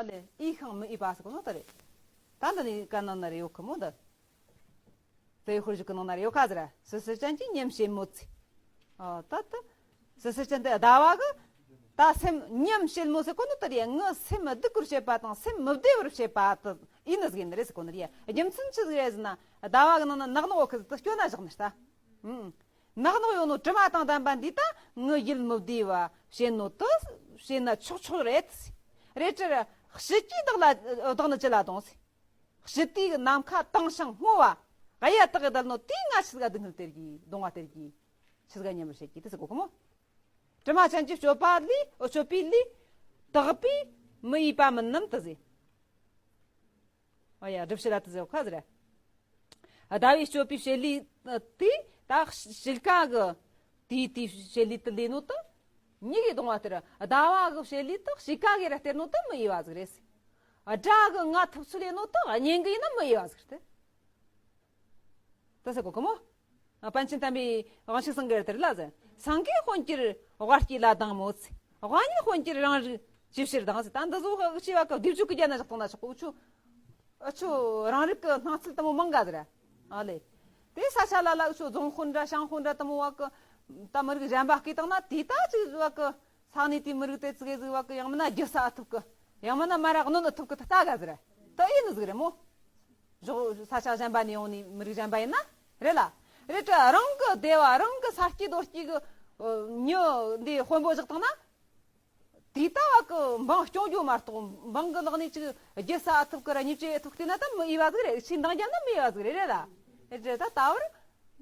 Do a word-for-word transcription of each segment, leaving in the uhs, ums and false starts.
ཨ་ལེ། འོས་ཤིང་མི་འོས་པ་ཟེར་གོ་ནོ་དེ་རེད། ད་འདི་ནི་ག་ནང་ན་རེ་ཡོད་གི་མོ་འདི། དེ་ཡི་ཧོར་ཞུགས་གི་ནང་ན་རེ་ཡོད་ག་ཟེར། སོ་སོ་ཅན་གྱི་ཉམས་བྱེད་མོ་ཚེ། ཨ་ད་ད། སོ་སོ་ཅན་དེ་ཟླ་བ་གི། ད་སེམས་ཉམས་བྱེད་མོ་ཟེར་གོ་ནོ་དེ་རེད། ངི་སེམས་སྡུག་གུར་བྱེད་པ་དང་སེམས་མི་བདེ་བར་བྱེད་པ་དེ་ཡིན་ནི་ཟིག་ཡིན་ནི་རེད་ཟེར་གོ་ནི་རེད། རྒྱུ་མཚན་ཆི་ཟིག་རེད་ཟེར་ན། ཟླ་བ་གི་ནང་ན་ནག་ནོག་གི་དེ་སྐྱོ་ན་བཞག་ནི་ད། ཨུམ། ནག་ནོག་ཡོད་ནོ་དྲི་མ་དང་ལྡན་པ་འདི་ད་ངི་ཡིད་མི་བདེ་བ་བྱེད་ནོ་དེ་བྱེད་ན་ཆོག་ཆོག་རེད། རེད་དྲ་ཞི་སྐྱེས་བདག་ལ་བདག་ནི་ཅི་ལ་གཏོང་ཟེར། ཞི་དུས་ནམ་མཁའ་དྭངས་ཤིང་སྔོ་བ། གཡའ་དག་གིས་བསྡད་ནོ་དེ་ང་ཆི་ཟིག་ག་སྡུག་བསྔལ་སྟེར་གི། གདུང་བ་སྟེར་གི། ཆི་ཟིག་ག་ཉམས་པར་བྱེད་ཀྱི་དེ་ཟེར་གོ་གི་མོ། དྲི་མ་ཅན་གྱི་སྤྱོད་པ་ལས། སྤྱོད་པའི་ལས། དག་པས་མི་འོས་པ་མིན་ནམ་དེ་ཟེར། ཨ་ཡ། སྒྲུབ་བྱེད་ལ་དེ་ཟེར་གོ་ཁ་ཟེར། ཟླ་བའི་སྤྱོད་པའི་བྱེད་ལས་དེ་ད་དཔྱིད་ཀ་གི་དེའི་དེའི་བྱེད་ལས་དེ་ལས་ནོ་དེ། མྱི་གིས་གདུང་བ་སྟེར། ཟླ་བ་གི་བྱེད་ལས་དེ་དཔྱིད་ཀ་གིས་ར་སྟེར་ནོ་དེ་མི་འོས་པ་ཟིག་རེད། དགྲ་གིས་ང་ཐུབ་ཚོད་ལས་ནོ་དེ་གཉེན་གིས་ཡིན་ན་མི་འོས་པ་ཟིག་རེད། དེ་ཟེར་གོ་གི་མོ། ཨ། པཎ་ཆེན་དམ་པའི་དབང་ཕྱུག་སེང་གེར་དེར་ལ་ཟེར། སེང་གེས་དཔོན་གྱུར་དབའ་སྐྱེས་ལ་སྡང་མོད་ཟེར། དབའ་ཉིད་དཔོན་གྱུར་རང་རིགས་ཅི་ཕྱིར་སྡང་ཟེར། ད་འདི་ཟོ་ཧ་ཅི་བ་ཀ་བསྡུས་བཅུག་གི་རྒྱ་ན་བཞག་བཏང་ན་ཆོག་གོ་ཆོ། ཨ་ཆོ་རང་རིགས་ཀྱི་སྣང་ཚུལ་དེ་མོ་མང་ག་ཟེར། ཨ་ལེ། དེ་ས་ཆ་ལ་ལ་ཨ་ཆོ་རྫོང་དཔོན་འདྲ་ཞང་དཔོན་འདྲ་དེ་མོ་བ་ཀ་ད་མི་རིགས་གཞན་པ་སྐྱེས་བཏང་ན་དེ་ད་ཅིག་བ་ཀ་ས་གནས་དེའི་མི་རིགས་དེ་ཙི་གེ་ཟིག་བ་ཀ་ཡང་མིན་ན་རྒྱུ་ས་ཨ་ཐུབ་ཀི། ཡང་མིན་ན་མ་ར་གནོན་ཨ་ཐུབ་ཀི་ད་ལྟ་ག་ཟེར། དེ་ཡིན་ནི་ཟིག་རེད་མོ། ཞོག་ས་ཆ་གཞན་པ་ནས་ཡོང་ནི་མི་རིགས་གཞན་པ་ཡིན་ན་རེད་ལ། རེད་དྲ་རང་གི་སྡེ་བ་རང་གི་ས་སྐྱེས་རྡོ་སྐྱེས་གི་མྱི་འདི་དཔོན་པོ་བཞག་བཏང་ན། དེ་ལྟ་བ་གི་འབངས་སྐྱོང་རྒྱུ་མ་གཏོགས་འབངས་གི་ལག་ནས་ཅིག་རྒྱུ་ས་ཐུབ་ཀི་ར་མྱི་བཅོས་ཐུབ་ཀི་ན་ད་མི་འོས་པ་ཟིག་རེད། ཆེས་འདང་རྒྱབ་ན་མི་འོས་པ་ཟིག་རེད་རེད་ལ། རེད་དྲ་ད་ལྟ་བར་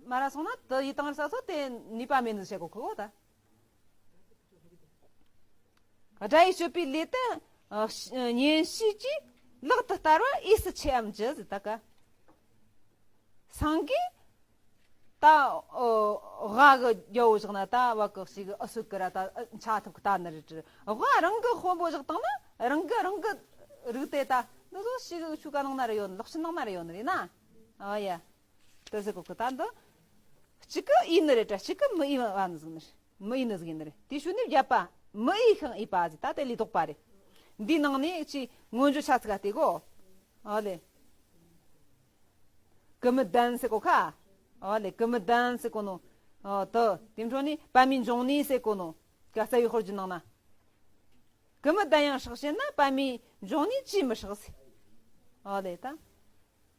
མ་ར་སོང་ན་དེ་ཡི་དང་ར་ས་སོ་དེ་ནུས་པ་མེད་ནི་བཤད་གོ་ཁོ་བོ་ད། དགྲ་ཡིས་སྤྱོད་པའི་ལས་དེ། ཨ། གཉེན་བཤེས་ཀྱིས་ལག་ཏུ་བསྟར་བ་འོས་སུ་ཆེའམ་ཅི་ཟེར་ད་ཀ། སེང་གེ་ད། ཨོ། དབའ་གི་རྒྱལ་པོ་བཞག་ན་ད་བ་གི་ཞིག་ཨ་སུ་ཀི་ར་ད་ཆ་ཐུབ་ཀི་ད་ནི་རེད། དབའ་རང་གི་དཔོན་པོ་བཞག་བཏང་ན་རང་གི་རང་གི་རིགས་དེ་ད་འདི་ཚོ་ཞིག་ཆུ་ཀ་ནང་ན་རེ་ཡོད་ནི་ལོག་ཕྱི་ནང་ན་རེ་ཡོད་ནི་རེད་ན། ཨ་ཡ། དེ་ཟེར་གོ་གི་ད་འདི། གཅིག་གི་འོས་ནི་རེད་དྲ་གཅིག་གི་མི་འོས་པ་ནི་ཟིག་ནི་རེད། མི་འོས་ནི་ཟིག་ཡིན་ནི་རེད། དེ་ཞུ་ནི་བརྒྱད་པ། མི་འོས་ཤིང་འོས་པ་ཟིག་ད་དེ་ལས་ལྡོག་པ་རེད། འདིའི་ནང་ནས་ཅི་སྔོན་འཇུག་ཆ་ཚིག་ག་དེ་གོ། ཨ་ལེ། ཀུ་མུད་ལྡན་ཟེར་གོ་ཁ། ཨ་ལེ་ཀུ་མུད་ལྡན་ཟེར་གོ་ནོ། ཨ་དེ་དེ་འཕྲོ་ནས་པདྨའི་འབྱུང་གནས་ཟེར་གོ་ནོ། ཀ་རྩ་བའི་དཔེར་བརྗོད་ནང་ན། ཀུ་མུད་ལྡན་ཡང་ཧྲག་བྱེད་ན་པདྨའི་འབྱུང་གནས་ཅིས་མི་ཧྲག་ཟེར། ཨ་ལེ་ད།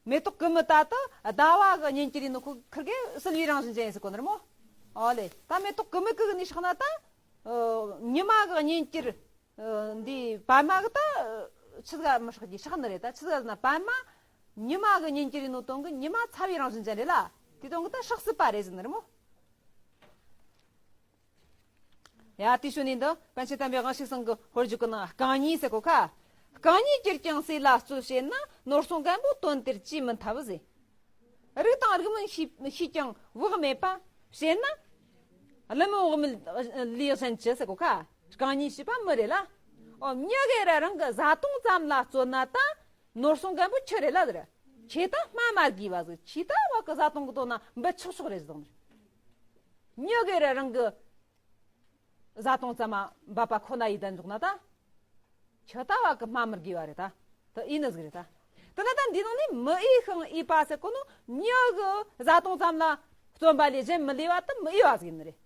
མེ་ཏོག་ཀུ་མུད་ད་དེ་ཟླ་བ་གི་གཉེན་གྱི་རིགས་ནི་ཁོ་ཁིར་གེ་བསིལ་བའི་རང་བཞིན་ཅན་ཡིན་ཟེར་གོ་ནི་རེད་མོ། ཨོ་ལེ། ད་མེ་ཏོག་ཀུ་མུད་ཀུ་གི་ནི་ཧྲག་ན་ད། ཨ། ཉི་མ་གི་གཉེན་གྱི་རིགས། ཨ། འདི་པདྨ་གི་ད། ཆི་ཟིག་མི་ཧྲག་གི་ཧྲག་ནི་རེད། ད་ཆི་ཟིག་ན་པདྨ། ཉི་མ་གི་གཉེན་གྱི་རིགས་ནོ་དོན་གི་ཉི་མ་ཚ་བའི་རང་བཞིན་ཅན་རེད་ལ། དེ་དོན་གི་ད་ཧྲག་སྲིད་པ་རེད་ཟེར་ནི་རེད་མོ། ཡ་དེ་ཞུ་ནི་འདི་པཎ་ཆེན་དམ་པའི་དབང་ཕྱུག་སེང་གེ་དཔེར་བརྗོད་ཀྱི་ནང་རྐང་གཉིས་ཟེར་གོ་ཁ། རྐང་གཉིས་གྱུར་ཀྱང་ཟས་ལ་རྩོལ་བྱེད་ན། ནོར་སྲུང་རྒན་པོ་དོན་དེར་ཅིས་མི་འཐབ་ཟེར། རིགས་དང་རིགས་མིན་ཤེས་ཤེས་ཀྱང་བག་མེད་པ། བྱེད་ན། བླུན་རྨོངས་བག་མེད་ལས་གཞན་ཅི་ཟེར་གོ་ཁ། རྐང་གཉིས་ཞེས་པ་མི་རེད་ལ། ཨོ་མྱི་གིས་ར་རང་གི་བཟའ་བཏུང་ཙམ་ལ་རྩོལ་ན་ད། ནོར་སྲུང་རྒན་པོ་ཁྱོད་རེད་ལ་ཟེར། ཁྱེད་ད་སྨྲ་མ་དགོས་པ་ཟེར། ཁྱེད་ད་བ་གི་བཟའ་བཏུང་གི་དོན་ན་འབུ་ཆོག་ཆོག་རེད་ཟེར། མྱི་གིས་ར་རང་གི་བཟའ་བཏུང་ཙམ་མ་འབབ་པ་ཁོ་ན་ཡིས་ལྡན་འཇོག་ན་ད། ཁྱོད་ད་བ་གི་སྨྲ་མི་དགོས་པ་རེད་ད། དེ་ཡིན་ནི་ཟིག་རེད་ད། དེ་ན་ད་འདི་ནང་ནས་མི་འོས་ཤིང་འོས་པ་ཟེར་གོ་ནོ་མྱི་གི་བཟའ་བཏུང་ཙམ་ལ་བརྩོན་པ་ལས་གཞན་མི་ལས་པ་དེ་མི་འོས་པ་ཟིག་ཡིན་ནི་རེད།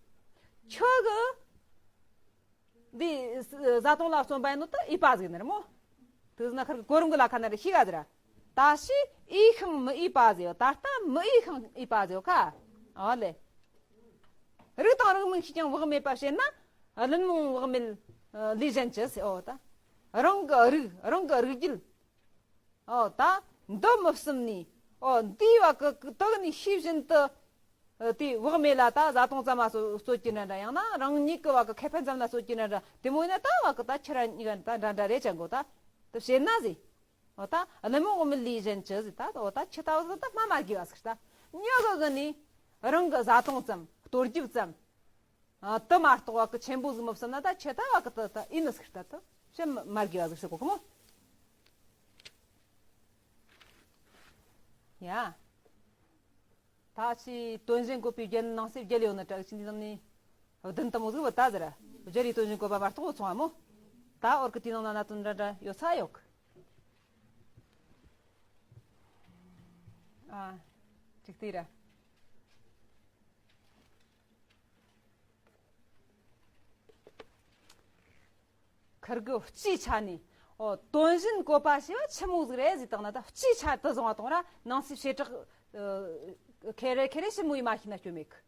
ཁྱོད་གི་འདི་བཟའ་བཏུང་ལ་བརྩོན་པ་ཡིན་ནོ་ད་འོས་པ་ཟིག་ཡིན་ནི་རེད་མོ། དེ་ཟེར་ན་ཁར་གི་གོ་རིམ་གི་ལ་ཁ་ན་རེ་ཤི་ག་ཟེར། ད་ཕྱིས་འོས་ཤིང་མི་འོས་པ་ཟེར་ཡོད། ད་ལྟ་མི་འོས་ཤིང་འོས་པ་ཟེར་ཡོད་ཁ། ཨོ་ལེ། རིགས་དང་རིགས་མིན་ཤེས་ཀྱང་བག་མེད་པ། བྱེད་ན་བླུན་རྨོངས་བག་མེད་ལས་གཞན་ཅི་ཟེར། ཨོ་ད། རང་གི་རིགས་རང་གི་རིགས་རྒྱུད། ཨོ་ད་འདི་མི་བསམ་ནི། ཨོ་འདི་བ་གི་དག་ནི་ཤེས་བཞིན་དུ། ཨ། དེ་བག་མེད་ལ་ད་བཟའ་བཏུང་ཙམ་མ་རྩོལ་རྩོལ་གྱི་འདྲ་འདྲ། ཡང་ན་རང་ཉིད་ཀྱི་བ་གི་ཁེ་ཕན་ཙམ་ལ་རྩོལ་གྱི་འདྲ་འདྲ། དེ་མོ་ཡིན་ན་ད་བ་གི་ད་ཁྱེད་རང་གཉིས་ཀ་ད་འདྲ་འདྲ་རེད་ཅང་གོ་ད། དེ་བྱེད་ན་ཟེར། འོ་ད་བླུན་རྨོངས་བག་མེད་ལས་གཞན་ཅི་ཟེར། ད་འོ་ད་ཁྱེད་ད་བ་ད་སྨྲ་མ་དགོས་པ་ཟེར། ད་མྱི་གི་གི་ནི་རང་གི་བཟའ་བཏུང་ཙམ་གཏོར་རྒྱུ་ཙམ། ཨ། དེ་མ་གཏོགས་བ་གི་ཆེན་པོ་ཟིག་མི་བསམ་ན་ད་ཁྱེད་ད་བ་གི་ད་ད་ཡིན་ནི་ཟེར། ད་ད་བྱེད་མ་དགོས་པ་ཟེར་ཟེར་གོ་གི་མོ། ཡ། ད་ཕྱིས་དོན་གཞན་བཀོད་པའི་རྒྱན་ནང་གསེས་བརྒྱད་ཡོད་ནི་དྲག་ཕྱིས་འདི་ནང་ནས་བདུན་དུ་མོ་ཟིག་བུད་ད་ཟེར། སྦྱར་བའི་དོན་གཞན་བཀོད་པ་མ་གཏོགས་བུད་སོང་བ་མོ། ད་འོར་གི་དེའི་ནང་ན་གནད་དོན་འདྲ་འདྲ་ཡོད་ས་ཡོད་གི། ཨ། ཅིག་དེ་ར། ཁིར་གི་སྤྱིའི་ཆ་ནས། ཨོ། དོན་གཞན་བཀོད་པ་ཞེས་པ་ཆི་མོ་ཟིག་རེད་ཟེར་བཏང་ན། ད་སྤྱིའི་ཆ་དུ་བཟུང་བ་དང་ར། ནང་གསེས་བྱེ་བྲག་ཨ། ཁེ་རེ་ཁེ་རེ་ཞིབ་མོ་ཡིས་མ་ཤེས་ན་སྐྱོན་མེད་གི།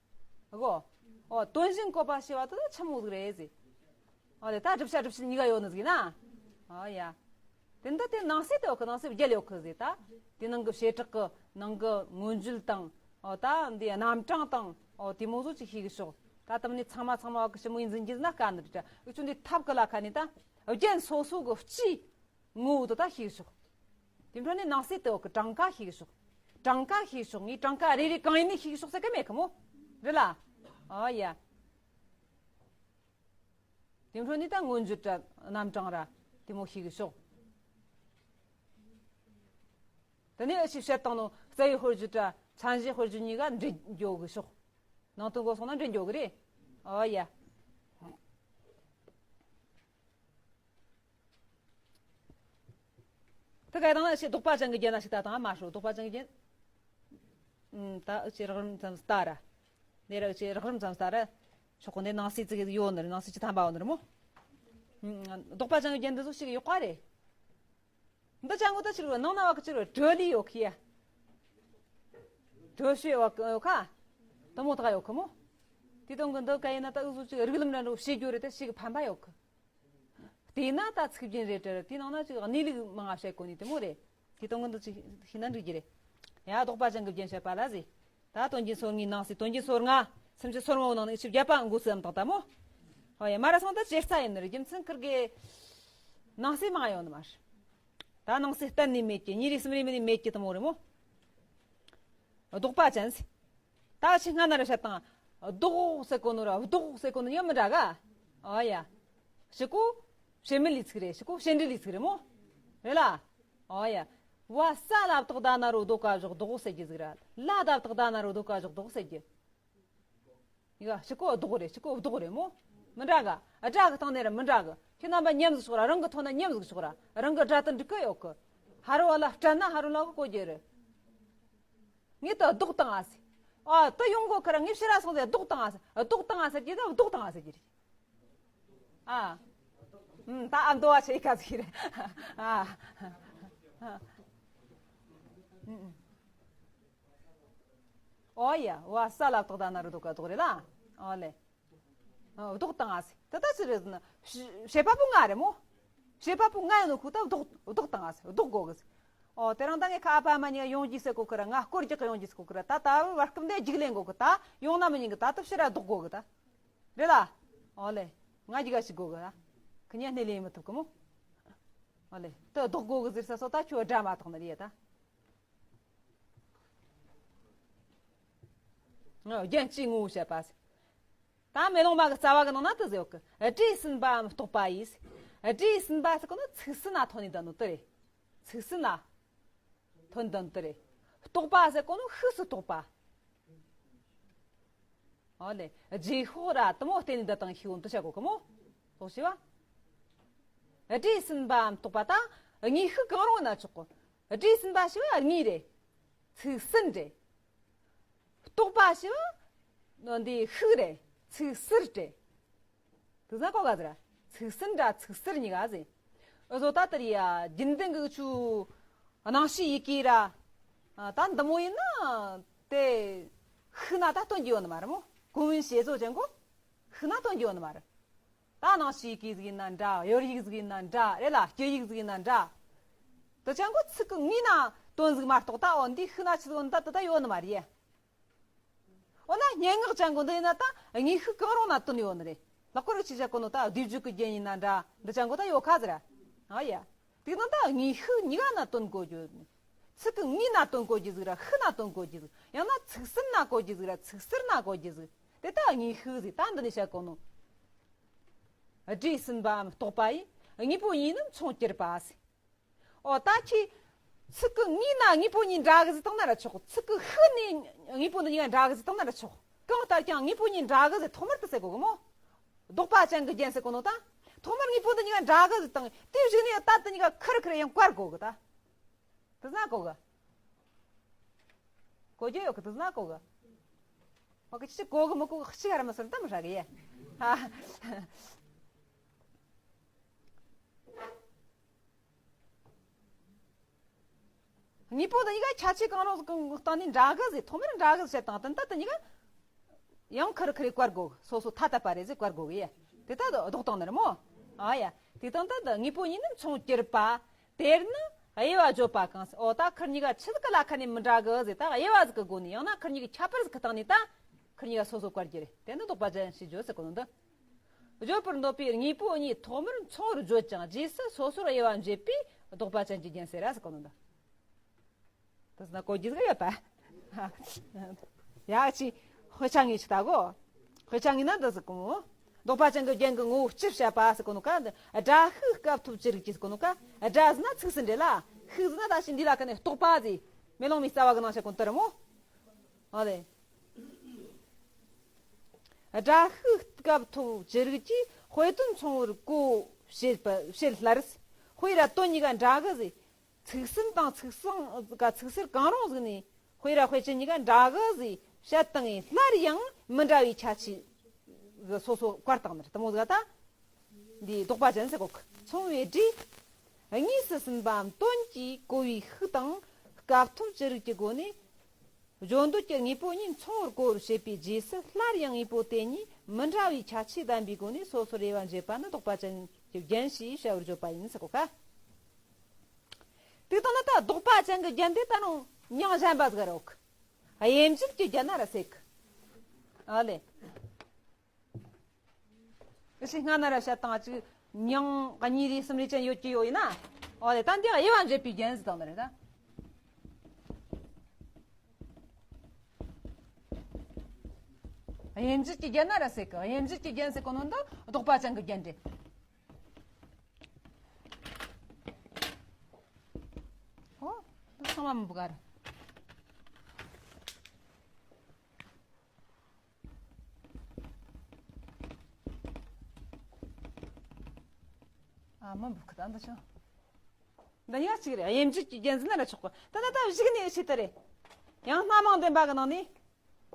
གོ། ཨོ། དོན་གཞན་བཀོད་པ་ཞེས་པ་དེ་ད་ཆི་མོ་ཟིག་རེད་ཟེར། ཨོ་ལེ། ད་བསྒྲུབ་བྱ་སྒྲུབ་བྱེད་གཉིས་ཀ་ཡོད་ནི་ཟིག་ཡིན་ན། ཨོ་ཡ། དེ་འདི་དེ་ནང་གསེས་དེ་ཡོད་གི། ནང་གསེས་བརྒྱད་ཡོད་གི་ཟེར། ད་དེ་ནང་གི་བྱེ་བྲག་གི་ནང་གི་མངོན་བརྗོད་དང་། ཨོ། ད་འདི་རྣམ་གྲངས་དང་། ཨོ། དེ་མོ་ཟིག་ཅིག་ཤེས་གི་ཤོག་ད་དེ་མོ་ནི་ཚང་མ་ཚང་མ་བ་གི་ཞིབ་མོ་ཡིས་འཛིན་རྒྱུ་ན་དཀའ་ནི་རེད། འུ་ཆོ་འདི་ཐབས་གི་ལ་ཁ་ནས་ད་རྒྱན་སོ་སོ་གི་སྤྱིའི་ངོ་བོ་དེ་ད་ཤེས་གི་ཤོག་དེ་འཕྲོ་ནས་ནང་གསེས་དེ་ཡོད་གི། གྲངས་ཀ་ཤེས་གི་ཤོག་གྲངས་ཀ་ཤེས་གི་ཤོག་ངས་གྲངས་ཀ་རེ་རེ་གང་ཡིན་ནི་ཤེས་གི་ཤོག་ཟེར་གི་མེད་གི་མོ། རེད་ལ། ཨོ་ཡ། དེ་འཕྲོ་ནས་ད་མངོན་བརྗོད་ར་རྣམ་གྲངས་ར་དེ་མོ་ཤེས་གི་ཤོག་དེ་ནས་འུ་ཆོས་བཤད་བཏང་ནོ་རྩ་བའི་དཔེར་བརྗོད་ར་མཚན་གཞིའི་དཔེར་བརྗོད་གཉིས་ཀ་འདྲེས་འགྱོ་གི་ཤོག་ནང་དོན་གོ་སོང་ན་འདྲེས་འགྱོ་གི་རེད། ཨོ་ཡ། དེ་ག་དང་ན་ཞིག་ལྡོག་པ་ཅན་གྱི་རྒྱན་ན་ཞིག་ད་དང་མ་ཧྲོ། ལྡོག་པ་ཅན་གྱི་རྒྱན། ཨུམ། ད་འུ་ཆོས་རགས་རིམ་ཙམ་ལྟ་ར། འདི་ར་འུ་ཆོས་རགས་རིམ་ཙམ་ལྟ་ར། ཆོག་གོ། འདི་ནང་གསེས་ཙིག་ཡོད་ནི་རེད། ནང་གསེས་བཅུ་ཐམ་པ་ཡོད་ནི་རེད་མོ། ཨུམ། ལྡོག་པ་ཅན་གྱི་རྒྱན་འདི་ཚོ་ཞིག་ཡོད་པ་རེད། འདི་ཅན་གོ་ད་ཕྱིར་བ་ནང་ན་བ་གི་ཕྱིར་བ་གྲོལ་ལས་ཡོད་ཁི་ཡ། གྲོལ་བྱེད་བ་གི་ཡོད་ཁ། དེ་མོ་དག་ཡོད་ཁི་མོ། དེ་དང་གི་འདི་ག་ཡིན་ན་ད་འུ་ཚོ་ཅིག་རིགས་ལམ་འདྲ་འདྲ་བོ་བྱེད་རྒྱུ་རེད། ད་ཞིག་ཕན་པ་ཡོད་ཁི། དེས་ན་ད་ཚིག་རྒྱན་རེད་དྲ་ར། དེའི་ནང་ན་ཅིག་གནས་ལུགས་མང་ང་བཤད་གོ་ནི་དེ་མོ་རེད། དེ་དང་གི་འདི་ཅིག་ཤེས་ན་འགྲིག་གི་རེད། ཡ། ལྡོག་པ་ཅན་གྱི་རྒྱན་བཤད་པ་ལ་ཟེར། ད་དོན་རྒྱན་སོ་གཉིས་ནང་གསེས། དོན་རྒྱན་སོ་ལྔ། སུམ་ཅུ་སོ་ལྔ་བོ་ནང་ནས་ཆུ་བརྒྱ་པ་འགོ་ཚུགས་ཨམ་དང་ད་མོ། ཧོ་ཡ། མ་ར་སོང་ད་ཇེ་རྩ་ཡིན་ནི་རེད། རྒྱུ་མཚན་ཁིར་གི་ནང་གསེས་མང་ཡོད་ནི་མ་རེད། ད་ནང་གསེས་གཏན་ནས་མེད་ཀྱི། གཉིས་རེ་གསུམ་རེ་མིན་ནས་མེད་ཀྱི་དེ་མོ་རེད་མོ། ལྡོག་པ་ཅན་ཟེར། ད་ཆི་སྔ་ན་ར་བཤད་དང་། ལྡོག་ཟེར་གོ་ནོ་ར་ལྡོག་ཟེར་གོ་ནོ་ཡང་མི་འདྲ་ག། ཨོ་ཡ། ཞི་གོ་བྱེད་མེད་ལས་ཚིག་རེད། ཞི་གོ་བྱེད་འབྲེལ་ལས་ཚིག་རེད་མོ། རེད་ལ། ཨོ་ཡ། བ་ས་ལ་བཏགས་ད་ན་རོ་ལྡོ་ག་བཞག་ལྡོག་ཟེར་རྒྱུ་ཟིག་ར། ལ་ད་བཏགས་ད་ན་རོ་ལྡོ་ག་བཞག་ལྡོག་ཟེར་རྒྱུ། ཡ། ཞི་གོ་ལྡོག་རེད། ཞི་གོ་ལྡོག་རེད་མོ། མི་འདྲ་ག། སྒྲ་གི་སྟེང་ནས་ར་མི་འདྲ་གི། ཁྱེད་རྣམ་པ་མཉམ་ཟིག་ཤོག་ར། རང་གི་ཐོག་ན་མཉམ་ཟིག་ཤོག་ར། རང་གི་སྒྲ་དེ་འགྲིག་གི་ཡོད་གི། ཧ་རོ་བ་ལ་སྤྲད་ན་ཧ་རོ་ལ་གི་གོ་རྒྱུ་རེད། ངས་ད་ལྡོག་བཏང་ཨ་ཟེར། ཨ། ད་ཡོང་གོ་ཁ་ར། ངས་ཕྱིར་ར་སོང་ཟེར་ལྡོག་བཏང་ཨ་ཟེར། ལྡོག་བཏང་ཨ་ཟེར་གྱི་ད་ལྡོག་བཏང་ཨ་ཟེར་གྱི་རེད། ཨ། ཨུམ། ད་ཨ་མདོ་བ་ཆེ་ཁ་ཟིག་རེད། ཨ། ཨུམ། ཨོ་ཡ། བ་ས་ལ་བཏགས་ད་ན་རོ་ལྡོ་ག་ལྡོག་རེད་ལ། ཨོ་ལེ། ཨ། ལྡོག་བཏང་ཨ་ཟེར། ད་ད་ཅི་རེད་ཟེར་ན། བྱེད་པ་པོ་ང་རེད་མོ། བྱེད་པ་པོ་ང་ཡིན་ནོ་ཁུ་ད་ལྡོག་ལྡོག་བཏང་ཨ་ཟེར། ལྡོག་དགོ་གི་ཟེར། ཨོ། དེ་རིང་ད་ངས་ཁ་ཨ་ཕ་མ་གཉིས་ཡོང་རྒྱུ་ཟེར་གོ་ཁི་ར། ང་སྐོར་རྒྱག་གི་ཡོང་རྒྱུ་ཟེར་གོ་ཁི་ར། ད་ད་བར་སྐབས་འདི་རྒྱུགས་ལེན་གོ་གི། ད་ཡོང་ན་མི་ཉན་གི། ད་ད་ཕྱིར་ར་ལྡོག་དགོ་གི་ད། རེད་ལ། ཨོ་ལེ། ང་རྒྱུགས་ག་ཞིག་དགོ་གི་ད། ཁི་གཉིས་སྣེ་ལེན་མི་ཐུབ་གི་མོ། ཨོ་ལེ། ད་ལྡོག་དགོ་གི་ཟེར་ས་སོ་ད་ཁྱོད་སྒྲ་མ་ཐོག་ནི་རེད་ད། རྒྱན་སྤྱིའི་ངོ་བོ་བཤད་པ་ཟེར། ད་མེ་ལོང་མ་གི་རྩ་བ་གི་ནང་ན་དེ་ཟེར་གི། སྒྲས་ཟིན་པའམ་རྟོགས་པ་ཡིས། སྒྲས་ཟིན་པ་ཟེར་གོ་ནོ་ཚིག་ཟིན་ན་ཐོན་ནི་ད་ནོ་དེ་རེད། ཚིག་ཟིན་ན་ཐོན་ནི་ད་ནོ་དེ་རེད། རྟོགས་པ་ཟེར་གོ་ནོ་ཤུགས་སུ་རྟོགས་པ། ཨོ་ལེ། རྗེས་ཤོག་ར་དེ་མོ་བརྟེན་ནས་འདི་དང་ཤེས་བོ་འདི་བྱ་གོ་གི་མོ། ལོག་ཤེས་བ། སྒྲས་ཟིན་པའམ་རྟོགས་པ་ད་དངོས་ཤུགས་གང་རུང་ན་ཆོག་གོ། སྒྲས་ཟིན་པ་ཞེས་པ་དངོས་རེད། ཚིག་ཟིན་རེད། རྟོགས་པ་ཞེས་པ་འདི་ཤུགས་རེད། ཚིག་ཟུར་རེད། དེ་ཟ་གོ་ག་ཟེར། ཚིག་ཟིན་ར་ཚིག་ཟུར་གཉིས་ཀ་ཟེར། འུ་ཟོ་ད་ལྟར་ཡ་རྒྱུན་ལྡན་གི་ཆུ་སྣང་བྱེད་ཡི་གེ་ར། ད་འདི་མོ་ཡིན་ན་དེ་ཤུགས་ན་ད་སྟོན་རྒྱུ་ཡོད་ནི་མ་རེད་མོ། 公文写作 ཅན་གོ། ཤུགས་ན་སྟོན་རྒྱུ་ཡོད་ནི་མ་རེད། ད་སྣང་བྱེད་ཡི་གེ་ཟིག་ཡིན་ན་འདྲ། ཡོལ་ཡིག་ཟིག་ཡིན་ན་འདྲ། རེད་ལ། སྐྱོད་ཡིག་ཟིག་ཡིན་ན་འདྲ། དེ་ཅན་གོ་ཚིག་གི་ངོས་ན་དོན་ཟིག་མ་གཏོགས་ད་འོ་འདི་ཤུགས་ན་ཆི་ཟིག་ཡོད་ནི་ད་དེ་ད་ཡོད་ནི་མ་རེད། འོ་ན་སྙན་ངག་ཅན་གོ་འདི་ཡིན་ན་ད་དངོས་ཤུགས་གང་རུང་ན་དོན་ཡོད་ནི་རེད། ལྷག་པར་ཆི་བྱ་གོ་ནོ་ད་བསྡུས་བརྗོད་ཀྱི་རྒྱན་ཡིན་ན་འདྲ། འདི་ཅན་གོ་ད་ཡོད་ཁ་ཟེར། ཨ་ཡ། དེ་ནང་ད་དངོས་ཤུགས་གཉིས་ཀ་ན་དོན་གོ་རྒྱུ། ཚིག་གི་ངོས་ན་དོན་གོ་རྒྱུ་ཟིག་ར། ཤུགས་ན་དོན་གོ་རྒྱུ་ཟིག་ཡང་ན་ཚིག་ཟིན་ན་གོ་རྒྱུ་ཟིག་ར། ཚིག་ཟུར་ན་གོ་རྒྱུ་ཟིག་དེ་ད་དངོས་ཤུགས་ཟིག་ད་འདི་ནས་བཤད་གོ་ནོ། སྒྲས་ཟིན་པའམ་རྟོགས་པ་ཡིས། དངོས་པོ་གཉིས་ནི་མཚུངས་གྱུར་པ་ཟེར། ཨོ་ད་ཁྱེད། ཚིག་གི་ངོས་ན་དངོས་པོ་གཉིས་འདྲ་གི་ཟེར་བཏང་ན་ར་ཆོག། ཚིག་གི་ཤུགས་ནས་དངོས་པོ་འདི་གཉིས་ཀ་འདྲ་གི་ཟེར་བཏང་ན་ར་ཆོག། གང་ལྟར་ཀྱང་དངོས་པོ་གཉིས་འདྲ་གི་ཟེར་ཐོག་མར་དུ་ཟེར་གོ་གི་མོ། ལྡོག་པ་ཅན་གྱི་རྒྱན་ཟེར་གོ་ནོ་ད། ཐོག་མར་དངོས་པོ་འདི་གཉིས་ཀ་འདྲ་གི་ཟེར་དང་དེའི་གཞུག་ནས་ད་དེ་གཉིས་ཀ་ཁུར་ཁུར་ཡང་བཀར་དགོས་གི་ད། དེ་ཟ་གོ་གི། གོ་རྒྱུ་ཡོད་གི་དེ་ཟ་གོ་གི། ཨོ་གི་ཅི་གོ་གི་མི་གོ་གི་གཅིག་ར་མི་སོན་ད་མི་ཧྲ་གི་ཡེ། ཧ། དངོས་པོ་དེ་གཉིས་ཀ་ཁྱད་ཆོས་གང་རུང་གི་སྟེང་ནས་འདྲ་གི་ཟེར། ཐོག་མར་འདྲ་གི་ཟེར་དང་དེ་ད་དེ་གཉིས་ཀ་ཡང་ཁུར་ཁུར་བཀར་དགོས། སོ་སོ་ཐ་དད་པ་རེད་ཟེར་བཀར་དགོས་གི་ཡེ། དེ་ད་ལྡོག་བཏང་ནི་རེད་མོ། ཨ་ཡ། དེ་དང་ད་དངོས་པོ་གཉིས་ནི་མཚུངས་གྱུར་པ། དེར་ནི་དབྱེ་བ་བརྗོད་པ་གང་ཟེར། ཨོ་ད་ཁུར་གཉིས་ཀ་ཆི་ཟིག་གི་ལ་ཁ་ནས་མི་འདྲ་གི་ཟེར། ད་དབྱེ་བ་ཟིག་གི་སྒོ་ནས་ཡང་ན་ཁུར་གཉིས་ཀ་ཁྱད་པར་ཟིག་གི་སྟེང་ནས་ད་ཁུར་གཉིས་ཀ་སོ་སོ་བཀར་རྒྱུ་རེད། དེ་ནི་ལྡོག་པ་ཅན་ཞེས་བརྗོད་ཟེར་གོ་ནོ་འདི། བརྗོད་པར་འདོད་པའི་དངོས་པོ་གཉིས་ཐོག་མར་མཚུངས་པར་བརྗོད་ཀྱང་རྗེས་སུ་སོ་སོར་དབྱེ་བ་འབྱེད་པས་ལྡོག་པ་ཅན་གྱི་རྒྱན་ཟེར་ར་ཟེར་གོ་ནོ་འདི། དེ་ཟེར་ན་གོ་རྒྱུ་ཟིག་ཡོད་པ། ཡ་ཅི། དཔེ་ཆ་ངས་ཅི་ལྟ་གོ། དཔེ་ཆ་ངས་ན་འདི་ཟིག་གོ། ལྡོག་པ་ཅན་གྱི་རྒྱན་གྱི་ངོ་བོ་སྤྱི་བཤད་པ་ཟེར་གོ་ནོ་ཀ་འདི། སྒྲ་ཤུགས་སྐབས་ཐོབ་ཅི་རིགས་ཀྱི་ཟེར་གོ་ནོ་ཀ། སྒྲ་ཟེར་ན་ཚིག་ཟིན་རེད་ལ། ཤུགས་ཟེར་ན་ད་ཕྱི་འདི་ལ་ཁ་ནས་རྟོག་པ་ཟེར། མེ་ལོང་མའི་རྩ་བ་གི་ནང་བཤད་གོ་ནོ་དེ་རེད་མོ། ཨ་ལེ། སྒྲ་ཤུགས་སྐབས་ཐོབ་ཅི་རིགས་ཀྱིས་དཔེ་དོན་མཚུངས་པར་གོ་བྱེད་པ་བྱེད་སླ་རེད། དཔེ་ར་དོན་གཉིས་ཀ་འདྲ་གི་ཟེར། ཚིག་ཟིན་དང་ཚིག་གསང་ག་ཚིག་ཟུར་གང་རུང་ཟིག་ནས་དཔེ་ར་དཔེ་ཅན་གཉིས་ཀ་འདྲ་གི་ཟེར་བཤད་བཏང་ངས་སླར་ཡང་མི་འདྲ་བའི་ཁྱད་ཆོས་སོ་སོ་བཀར་བཏང་ནི་རེད་དེ་མོ་ཟིག་ད། འདི་ལྡོག་པ་ཅན་ཟེར་གོ་གི། མཚུངས་པའི་སྒྲས་དངོས་སུ་ཟིན་པའམ་དོན་གྱིས་གོ་བའི་ཤུགས་དང་སྐབས་ཐོབ་ཅི་རིགས་ཀྱི་སྒོ་ནས། བརྗོད་འདོད་ཀྱི་དངོས་པོ་གཉིས་མཚུངས་པར་གོ་བར་བྱེད་པའི་རྗེས་སུ་སླར་ཡང་དངོས་པོ་དེ་གཉིས་མི་འདྲ་བའི་ཁྱད་ཆོས་ལྡན་པའི་སྒོ་ནས་སོ་སོར་དབྱེ་བ་འབྱེད་པ་ནི་ལྡོག་པ་ཅན་གྱི་རྒྱན་ཞེས་བྱ་བར་བརྗོད་པ་ཡིན་ཟེར་གོ་ཀ། དེ་དང་ན་ད་ལྡོག་པ་ཅན་གྱི་རྒྱན་དེ་ད་རུང་མྱིང་གཞན་པ་ཟིག་རོག་དབྱེ་འབྱེད་ཀྱི་རྒྱན་ན་ར་ཟེར་གི། ཨ་ལེ། ཨི་ཤི་སྔ་ན་ར་བཤད་སྟངས་ཅིག་མྱིང་གཉིས་རེ་གསུམ་རེ་ཅན་ཡོད་ཀྱི་ཡོད་ཡིན་ན། ཨོ་ལེ་ད་འདི་དབྱེ་བ་འབྱེད་པའི་རྒྱན་ཟེར་དང་ནི་རེད་ད། དབྱེ་འབྱེད་ཀྱི་རྒྱན་ན་ར་ཟེར་གི། དབྱེ་འབྱེད་ཀྱི་རྒྱན་ཟེར་གོ་ནོ་འདི་ལྡོག་པ་ཅན་གྱི་རྒྱན་རེད། ཨོ། འདི་ཚང་མ་མི་འབུག་ག་ར། ཨ་མ་འབུག་གི་ད་འདི་ཆོ། འདི་གཉིས་ཀ་གཅིག་རེད། དབྱེ་འབྱེད་ཀྱི་རྒྱན་ཟེར་ན་ར་ཆོག་གི། ད་ད་ད་གཞུག་ནས་ཤེས་ད་རེད། ཡང་སྣ་མང་ལྡན་པ་གི་ནང་ནས།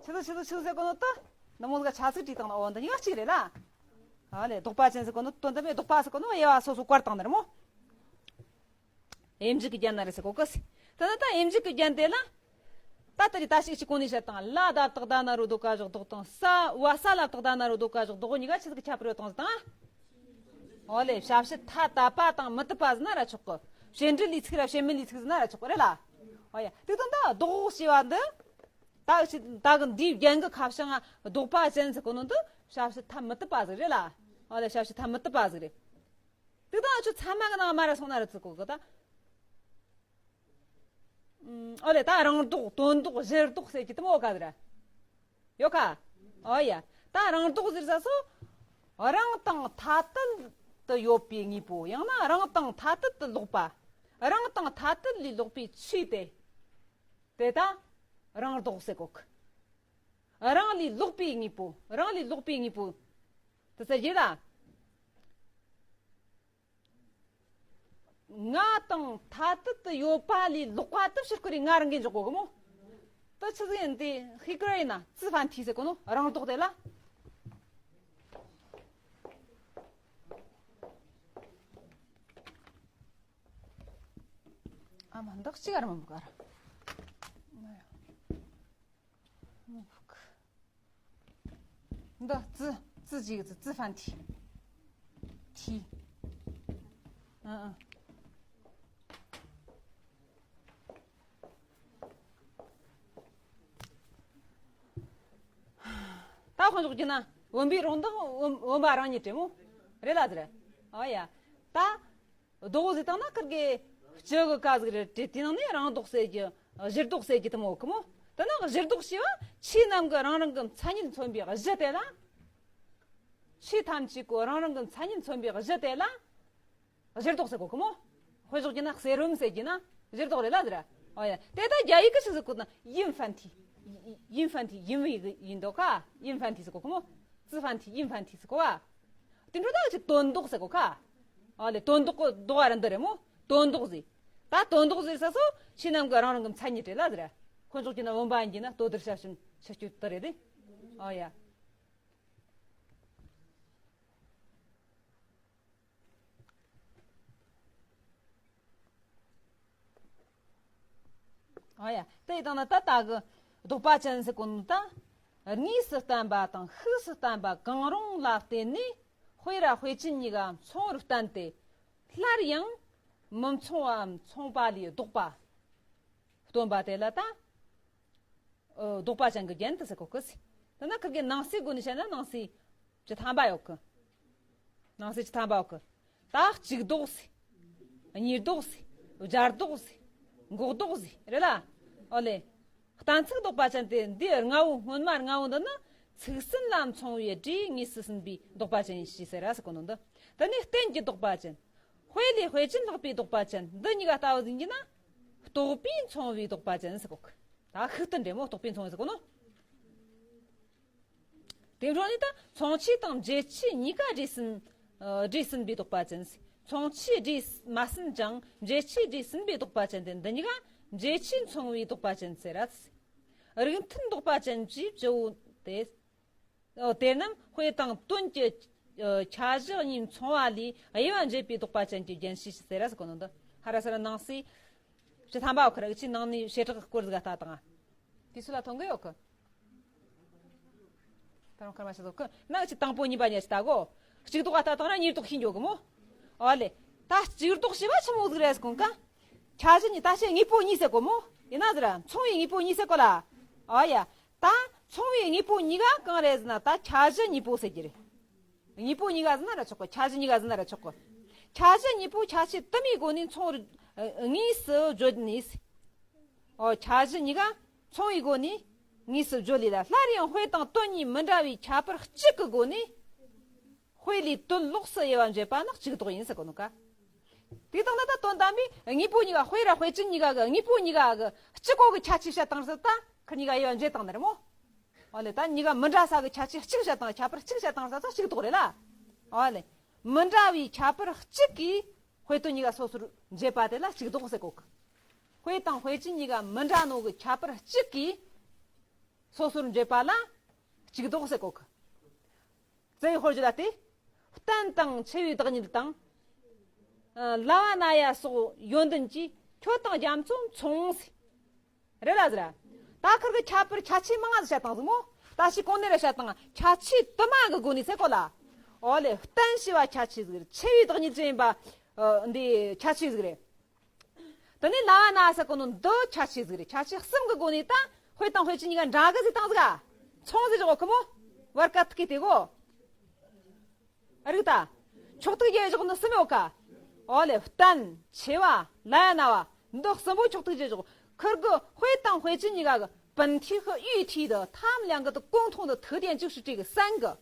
ཆི་ཟིག་ཆི་ཟིག་ཆི་ཟིག་ཟེར་གོ་ནོ་ད། འདི་མོ་ཟིག་ཆ་ཚིག་བྲིས་བཏང་ན་འོ་འདི་གཉིས་ཀ་གཅིག་རེད་ལ། ཨ་ལེ་ལྡོག་པ་ཅན་ཟེར་གོ་ནོ་དོན་དམ་པའི་ལྡོག་པ་ཟེར་གོ་ནོ་དབྱེ་བ་སོ་སོ་བཀར་བཏང་ནི་རེད་མོ། དབྱེ་འབྱེད་ཀྱི་རྒྱན་ན་རེ་ཟེར་གོ་གི་ཟེར། ད་ནི་ད་དབྱེ་འབྱེད་ཀྱི་རྒྱན་དེ་ལ། ད་ལྟ་རེ་ད་ཞིག་ཅིག་གོང་ནས་བཤད་དང་། ལ་ད་བཏགས་ད་ན་རོ་ལྡོག་ག་བཞག་ལྡོག་དང་། ས་བ་ས་ལ་བཏགས་ད་ན་རོ་ལྡོག་ག་བཞག་ལྡོག་གཉིས་ཀ་ཆི་ཟིག་ཁྱད་པར་ཡོད་དང་ཟེར་དང་། ཨོ་ལེ་བྱ་བྱེད་ཐ་དད་པ་དང་མི་དད་པ་ཟེར་ན་ར་ཆོག་གི། བྱེད་འབྲེལ་ལས་ཚིག་ར་བྱེད་མེད་ལས་ཚིག་ཟེར་ན་ར་ཆོག་གི་རེད་ལ། ཨོ་ཡ་དེ་དང་ད་ལྡོག་ཞེས་པ་འདི། ད་ཅི་ད་གི་འདིའི་རྒྱན་གི་ཁ་བྱང་ང་ལྡོག་པ་ཅན་ཟེར་གོ་ནོ་འདི་བྱ་བྱེད་ཐ་མི་དད་པ་ཟིག་རེད་ལ། ཨོ་ལེ་བྱ་བྱེད་ཐ་མི་དད་པ་ཟིག་རེད། དེ་དང་ཨ་ཆོ་ཚང་མ་གི་ནང་མ་ར་སོང་ན་ར་བརྩི་གོ་གི་ད། ཨོ་ལེ་ད་རང་ལྡོག་དོན་ལྡོག་གཞིར་ལྡོག་ཟེར་གྱི་དེ་མོ་ག་ཟེར། ཡོད་ཁ། ཨོ་ཡ། ད་རང་ལྡོག་ཟེར་ས་སོ། རང་དང་ཐ་དད་དུ་ཡོད་པའི་དངོས་པོ་ཡང་ན་རང་དང་ཐ་དད་དུ་ལོག་པ། རང་དང་ཐ་དད་ལས་ལོག་པའི་ཆོས་དེ། དེ་ད་རང་ལྡོག་ཟེར་གོ་གི། རང་ལས་ལོག་པའི་དངོས་པོ། རང་ལས་ལོག་པའི་དངོས་པོ། དེ་ཚ་ཡིན་ལ། ང་དང་ཐ་དད་དུ་ཡོད་པ་ལས་ལོག་པ་དེ་ཕྱིར་ཁོ་རེ་ང་རང་གིས་འཇོག་གོ་གི་མོ། དེ་ཆི་ཟིག་ཡིན་དེ་ཧི་ཀ་ར་ཡིན་ན་ཙི་ཧྥན་ཐི་ཟེར་གོ་ནོ་རང་ལྡོག་དེ་ལ། ཨ་མ་འདག་ཅི་ག་ར་མ་འབུག་ག་ར། འདི་ཙི་ཙི་ཅིག་ཙི་ཙི་ཧྥན་ཐི། ཐི། ཨ་ཨ། ད་དཔེ་འཇོག་རྒྱུ་ན་བུམ་པའི་རང་མདོག་བུམ་བུམ་པ་རང་ཉིད་རེད་མོ། རེད་ལ་ཟེར། ཨ་ཡ། ད། ལྡོག་ཟེར་བཏང་ན་ཁིར་གི་སྤྱི་གི་ཀ་ཟིག་རེད་དེ། དེ་ནང་ནས་རང་ལྡོག་ཟེར་གྱི་གཞིར་ལྡོག་ཟེར་གྱི་དེ་མོ་གི་མོ། དེ་ནང་གཞིར་ལྡོག་ཞེས་པ་ཆོས་རྣམས་ཀྱི་རང་རང་གི་མཚན་ཉིད་མཚོན་པའི་གཞི་དེ་ལ། ཆོས་ཐམས་ཅད་ཀྱི་རང་རང་གི་མཚན་ཉིད་མཚོན་པའི་གཞི་དེ་ལ་གཞིར་ལྡོག་ཟེར་གོ་གི་མོ། དཔེ་འཇོག་རྒྱུ་ན་གསེར་བུམ་ཟེར་གྱི་ན་གཞིར་ལྡོག་རེད་ལ་ཟེར། ཨོ་ཡ། དེ་ལྟར་རྒྱ་ཡིག་གི་ཆི་ཟིག་གོ་ན་ཡིན་ཧྥན་ཐི། ཡིན་ཧྥན་ཐི་ཡིན་བའི་ཡིན་མདོག་ཁ་ཡིན་ཧྥན་ཐི་ཟེར་གོ་གི་མོ། ཙི་ཧྥན་ཐི་ཡིན་ཧྥན་ཐི་ཟེར་གོ་བ། དེ་འཕྲོ་ད་ཅིག་དོན་ལྡོག་ཟེར་གོ་ཁ། ཨ་ལེ། དོན་ལྡོག་གི་ལྡོག་བ་ར་འདི་རེད་མོ། དོན་ལྡོག་ཟེར། ད་དོན་ལྡོག་ཟེར་ས་སོ་ཕྱི་ནང་གི་རང་རང་གི་མཚན་ཉིད་རེད་ལ་ཟེར། ཁོ་ཚོགས་ཀྱི་ན་བུམ་པ་ཡིན་གྱི་ན་ལྟོ་ལྡིར་བྱ་བྱིན་ཤ་སྐྱུར་དུ་རེད་དེ། ཨ་ཡ། ཨ་ཡ། དེ་ཡི་སྟེང་ན་ད་ལྟ་གི་ལྡོག་པ་ཅན་ཟེར་གོ་ནོ་ད། དངོས་སུ་བསྟན་པ་དང་ཤུགས་སུ་བསྟན་པ་གང་རུང་ལ་བརྟེན་ནས་དཔེ་ར་དཔེ་ཅན་གཉིས་ཀ་མཚུངས་པར་བསྟན་ཏེ། སླར་ཡང་མི་མཚུངས་པ་མཚུངས་པ་ལས་ལྡོག་པ་སྟོན་པ་དེ་ལ་ད། ཨ། ལྡོག་པ་ཅན་གྱི་རྒྱན་དུ་ཟེར་གོ་གི་ཟེར། དེ་ན་ཁིར་གི་ནང་གསེས་སྒོ་ནས་བཤད་ན་ནང་གསེས་བཅུ་ཐམ་པ་ཡོད་གི། ནང་གསེས་བཅུ་ཐམ་པ་ཡོད་གི། ད་གཅིག་ལྡོག་ཟེར། གཉིས་ལྡོག་ཟེར། བརྒྱ་ལྡོག་ཟེར། འགོག་ལྡོག་ཟེར། རེད་ལ། ཨོ་ལེ། གཏན་ཚིགས་ལྡོག་པ་ཅན་དེ་འདི་ལྔ་བོ་སྔོན་མ་ལྔ་བོ་འདི་ནི་ཚིག་ཟིན་ལ་མཚུངས་པའི་སྒྲས་དངོས་སུ་ཟིན་པའི་ལྡོག་པ་ཅན་ཡིན་ཞེས་ཟེར་ར་ཟེར་གོ་ནོ་འདི། དེ་ནས་རྟེན་གྱི་ལྡོག་པ་ཅན། དཔེ་ལས་དཔེ་ཅན་ལྷག་པའི་ལྡོག་པ་ཅན་འདི་གཉིས་ཀ་ལྟ་བུ་ཟིན་གྱི་ན། རྟོག་པས་མཚུངས་པའི་ལྡོག་པ་ཅན་ཟེར་གོ་གི། ད་ཤུགས་བསྟན་འདྲེ་མོ་རྟོག་པས་མཚུངས་ཟེར་གོ་ནོ། དེ་འཕྲོ་ནས་ད་མཚུངས་ཆོས་དང་འབྱེད་ཆོས་གཉིས་ཀ་སྒྲས་ཟིན། ཨ། སྒྲས་ཟིན་པའི་ལྡོག་པ་ཅན་ཟེར། མཚུངས་ཆོས་སྒྲས་མ་ཟིན་ཀྱང་འབྱེད་ཆོས་སྒྲས་ཟིན་པའི་ལྡོག་པ་ཅན་དེ་འདི་གཉིས་ཀ་འབྱེད་ཆོས་མཚུངས་པའི་ལྡོག་པ་ཅན་ཟེར་ར་ཟེར། རིགས་མཐུན་ལྡོག་པ་ཅན་གྱི་བཅུ་བོ་དེ། ཨོ། དེ་རྣམས་དཔེ་དང་དོན་གྱི། ཨ། ཁྱད་གཞི་གཉིས་མཚུངས་པ་ལས་དབྱེ་བ་འབྱེད་པའི་ལྡོག་པ་ཅན་གྱི་རྒྱན་ཞེས་ཟེར་ར་ཟེར་གོ་ནོ་འདི། ཧ་ར་ས་ར་ནང་གསེས་བཅུ་ཐམ་པ་ཡོད་ཁི་ར། ཅི་ནང་ནས་བྱེ་བྲག་གི་སྐོར་ཟིག་ལྟ་དང་། དུས་ཚོད་ལ་ཐོན་གི་ཡོད་གི། ད་རུང་སྐར་མ་ཞིག་ཟོ་གི་ན། ཅི་དང་པོ་གཉིས་པ་གཉིས་ཅི་ལྟ་གོ། གཅིག་ལྡོག་ལྟ་དང་ར་གཉིས་ལྡོག་ཤེས་འགྱོ་གི་མོ། ཨོ་ལེ། ད་གཅིག་ལྡོག་ཞེས་པ་ཆི་མོ་ཟིག་རེད་ཟེར་གོ་ཀ། ཁྱད་གཞི་གཉིས། ད་ཆེ་དངོས་པོ་གཉིས་ཟེར་གོ་མོ། ཡིན་ན་ཟེར་ར་མཚུངས་པའི་དངོས་པོ་གཉིས་ཟེར་གོ་ལ། ཨོ་ཡ། ད་མཚུངས་པའི་དངོས་པོ་གཉིས་ཀ་གང་རེད་ཟེར་ན་ད་ཁྱད་གཞི་གཉིས་པོ་ཟེར་གྱི་རེད། དངོས་པོ་གཉིས་ཀ་ཟེར་ན་ར་ཆོག་གི། ཁྱད་གཞི་གཉིས་ཀ་ཟེར་ན་ར་ཆོག་གི། ཁྱད་གཞི་གཉིས་པོ་ཁྱད་ཆོས་དུ་མའི་སྒོ་ནས་མཚུངས་པར་དངོས་སུ་བརྗོད་ནས། ཨོ། ཁྱད་གཞི་གཉིས་ཀ་མཚུངས་པའི་སྒོ་ནས་དངོས་སུ་བརྗོད་ལས་ལ། སླར་ཡང་དཔེ་དང་དོན་གཉིས་མི་འདྲ་བའི་ཁྱད་པར་གཅིག་གི་སྒོ་ནས། དཔེ་ལས་དོན་ལོགས་སུ་དབྱེ་བ་འབྱེད་པ་ནི་གཅིག་ལྡོག་ཡིན་ཟེར་གོ་ནོ་ཀ། དེ་དང་ན་ད་དོན་དམ་པའི་དངོས་པོ་གཉིས་ཀ། དཔེ་ར་དཔེ་ཅན་གཉིས་ཀ་གི་དངོས་པོ་གཉིས་ཀ་གི་གཅིག་གོ་གི་ཁྱད་ཆོས་བཤད་བཏང་ཟེར། ད་ཁི་གཉིས་ཀ་དབྱེ་བ་འབྱེད་བཏང་ནི་རེད་མོ། ཨོ་ལེ། ད་གཉིས་ཀ་མི་འདྲ་ས་གི་ཁྱད་ཆོས་གཅིག་བཤད་བཏང་། ཁྱད་པར་གཅིག་བཤད་བཏང་ས་ད་གཅིག་ལྡོག་རེད་ལ། ཨོ་ལེ། མི་འདྲ་བའི་ཁྱད་པར་གཅིག་གིས་དཔེ་དོན་གཉིས་ཀ་སོ་སོར་འབྱེད་པ་དེ་ལ་གཅིག་ལྡོག་ཟེར་གོ་གི། དཔེ་དང་དཔེ་ཅན་གཉིས་ཀ་མི་འདྲ་ནོ་གི་ཁྱད་པར་གཅིག་གིས་སོ་སོར་འབྱེད་པ་ལ་གཅིག་ལྡོག་ཟེར་གོ་གི། རྩ་བའི་དཔེར་བརྗོད་ལ་སྟེ། བསྟན་དང་འཆི་བའི་བདག་ཉིད་དང་། ལ་བ་ན་ཡ་སོགས་ཡོན་ཏན་གྱིས་ཁྱོད་དང་རྒྱ་མཚོ་མཚུངས་ཟེར། རེད་ལ་ཟེར། ད་ཁིར་གི་ཁྱད་པར་ཁྱད་ཆོས་མང་ང་ཟིག་བཤད་བཏང་ཟིག་མོ། ད་ཞིག་གོང་ནས་ར་བཤད་བཏང་། ཁྱད་ཆོས་དུ་མ་གི་སྒོ་ནས་ཟེར་གོ་ལ། ཨོ་ལེ། བསྟན་ཞེས་པ་ཁྱད་ཆོས་ཟིག་རེད། འཆི་བའི་བདག་ཉིད་ཅན་ཡིན་པ། ཨ། འདི་ཁྱད་ཆོས་ཟིག་རེད། དེ་ནས་ལ་བ་ན་ཟེར་གོ་ནོ་འདི་ཁྱད་ཆོས་ཟིག་རེད། ཁྱད་ཆོས་གསུམ་གི་སྒོ་ནས་ད་དཔེ་དང་དཔེ་ཅན་གཉིས་ཀ་འདྲ་གི་ཟིག་བཏང་ཟིག་ག། མཚུངས་ཟིག་བཞག་གོ་ཁི་མོ། བར་ཀ་ཐིག་གི་དེ་གོ། རིག་ད། ཕྱོགས་ཐིག་བརྒྱད་བཞག་ནི་གསུམ་ཡོད་ཀ། ཨོ་ལེ། བསྟན། འཆི་བ། ལ་ཡ་ན་བ། འདི་གསུམ་པོ་ཕྱོགས་ཐིག་བརྒྱད་བཞག། ཁིར་གི་དཔེ་དང་དཔེ་ཅན་གཉིས་ཀ་གི 本体和喻体的他们两个的共同的特点就是这个三个